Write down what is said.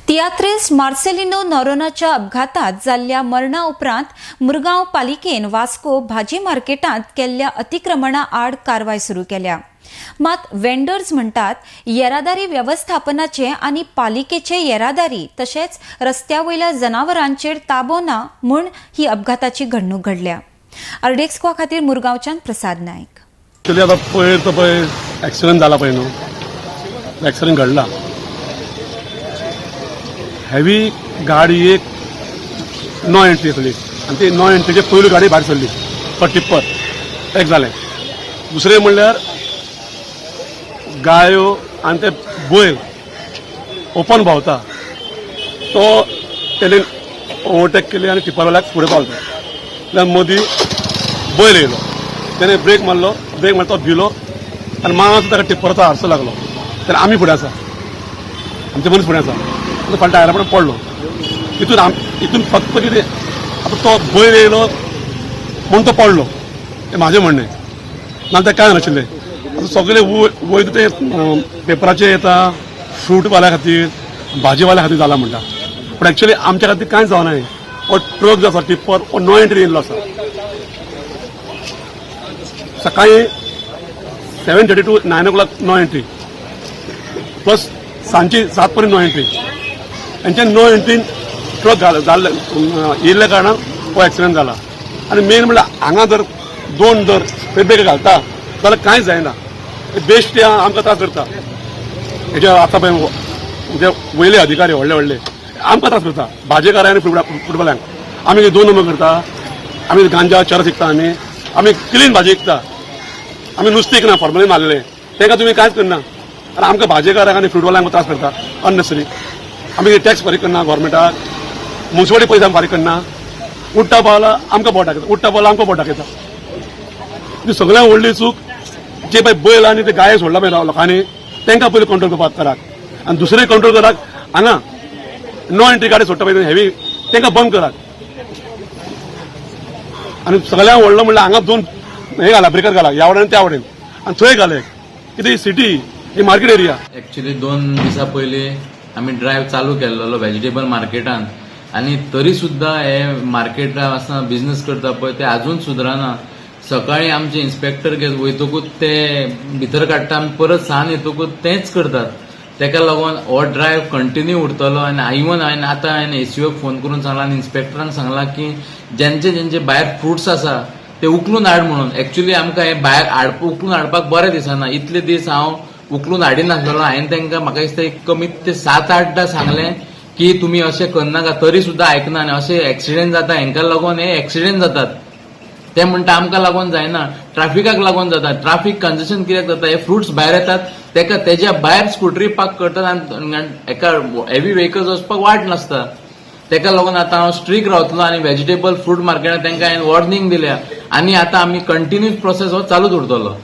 तियात्रिस्त Marcelino नोरोनाच्या अपघातात जाल्ल्या मरणा उपरांत मुरगांव पालिकेन वास्को भाजी मार्केटांत केल्ल्या अतिक्रमणा आड कारवाय सुरू केल्या. मात वेंडर्स म्हणटात, येरादारी वेवस्थापनाचे आनी पालिकेचे येरादारी तशेंच रस्त्या वयल्या जनावरांचेर ताबो ना म्हूण ही अपघाताची घडणूक घडल्या. आरडीएक्स खातीर मुरगांवच्यान प्रसाद नायक. एक्चुली आतां पयर तो पळय एक्सिडंट जाला पळय न्हू, एक्सिडंट घडला. हेवी गाडी एक नो एंट्री आसली आनी ती नो एंट्रीचे पयली गाडी भायर सरली, तो टिप्पर एक जालें. दुसरें म्हणल्यार गायो आनी ते बैल ओपन भोंवता, तो तेणेन ओवरटेक केली आनी टिप्परवाल्याक फुडें पावलो. जाल्यार मदीं बैल येयलो, तेणे ब्रेक मारलो. ब्रेक मारलो, तो भिलो आनी मातसो ताका टिप्पराचो हारसो लागलो. तर आमी फुडें आसा, आमचे मनीस फुडें आसा, तो फाटल्या टायरा कडेन पडलो. तितून हितून फक्त कितें, आतां तो बैल येयलो म्हूण तो पडलो हें म्हाजें म्हणणें, नाजाल्यार कांय नाशिल्लें. आतां सगळे वयता ते पेपराचे येता, फ्रूटवाल्या खातीर, भाजीवाल्या खातीर जाला म्हणटा, पूण एक्चुअली आमच्या खातीर कांयच जावना. हें हो ट्रक जो आसा टिप्पर, हो नो एंट्री येयल्लो आसा. सकाळी 7:30 to 9 o'clock no entry, plus सांजची 7 पर्यंत नो एंट्री. हेंच्या नो एंट्रीन ट्रक जाल्ले येयल्ल्या कारणान हो एक्सिडंट जाला. आनी मेन म्हणल्यार हांगा जर दोन जर स्पीड ब्रेकर घालता जाल्यार कांयच जायना. बेश्टे आमकां त्रास करता. हेजे आतां पळय जे वयले अधिकारी व्हडले व्हडले आमकां त्रास करता, भाजेकार आनी फुटबॉलांक. आमी कितें दोन नंबर करता? आमी गांजा चरस विकता? आमी आमी क्लीन भाजी विकता. आमी नुस्तें विकना, फॉर्मलीन मारलेलें. तांकां तुमी कांयच करना आनी आमकां भाजेकारांक आनी फ्रुटवाल्यांक त्रास करता अननेसरी. आमी टॅक्स फारीक करना गव्हर्मेंटाक, मुन्सिपालिटी पयशे आमी फारीक करना. उडटा पावला आमकां बोट दाखयता, उडटा पावला आमकां बोट दाखयता. ती सगळ्यांत व्हडली चूक, जे पळय बैल आनी ते गाये सोडला पळय लोकांनी, तांकां पयलीं कंट्रोल करपाक करात आनी दुसरें कंट्रोल करात, हांगा नो एंट्री गाडी सोडटा पळय हेवी, तांकां बंद करात. आनी सगळ्यांत व्हडलो म्हणल्यार हांगा दोन हे घाला, ब्रेकर घाला, ह्या वटेन, त्या वटेन, आनी थंय घाले. कितें सिटी ही मार्केट एरिया. एक्चुली 2 दिसा पयलीं आमी ड्रायव्ह चालू केल्लो व्हेजिटेबल मार्केटान आनी तरी सुद्दां हे मार्केटान आसा बिझनेस करता पळय, ते अजून सुदराना. सकाळी आमचे इन्स्पेक्टर वयतकूच ते भितर काडटा आनी परत सान येतकूच तेंच करतात. तेका लागून हो ड्रायव्ह कंटिन्यू उरतलो. आनी इवन हांवें आतां हांवें एसीओक फोन करून सांगला आनी इन्स्पेक्टरांक सांगला की जेंचे जेंचे भायर फ्रुट्स आसा ते उखलून हाड म्हणून. एक्चुली आमकां हे भायर हाड उखलून हाडपाक बरें दिसना. इतले दीस हांव उखलून हाडिनासलेलो. हांवें तांकां, म्हाका दिसता, एक कमीत ते सात आठदां सांगलें की तुमी अशें करनाका, तरी सुद्दां आयकना. आनी अशे एक्सिडेंट जाता, हेंकां लागून हे एक्सिडेंट जातात. ते म्हणटा आमकां लागून जायना, ट्राफिकाक लागून जाता. ट्राफीक कंजेशन कित्याक जाता? हे फ्रुट्स भायर येतात, तेका तेज्या भायर स्कुटरी पार्क करतात आनी एका हेवी व्हेकल्स वचपाक वाट नासता. तेका लागून आतां हांव स्ट्रीक रावतलो आनी व्हेजिटेबल फ्रूट मार्केटात तांकां हांवें वॉर्निंग दिल्या आनी आतां आमी कंटिन्यूस प्रोसेस हो चालूच उरतलो.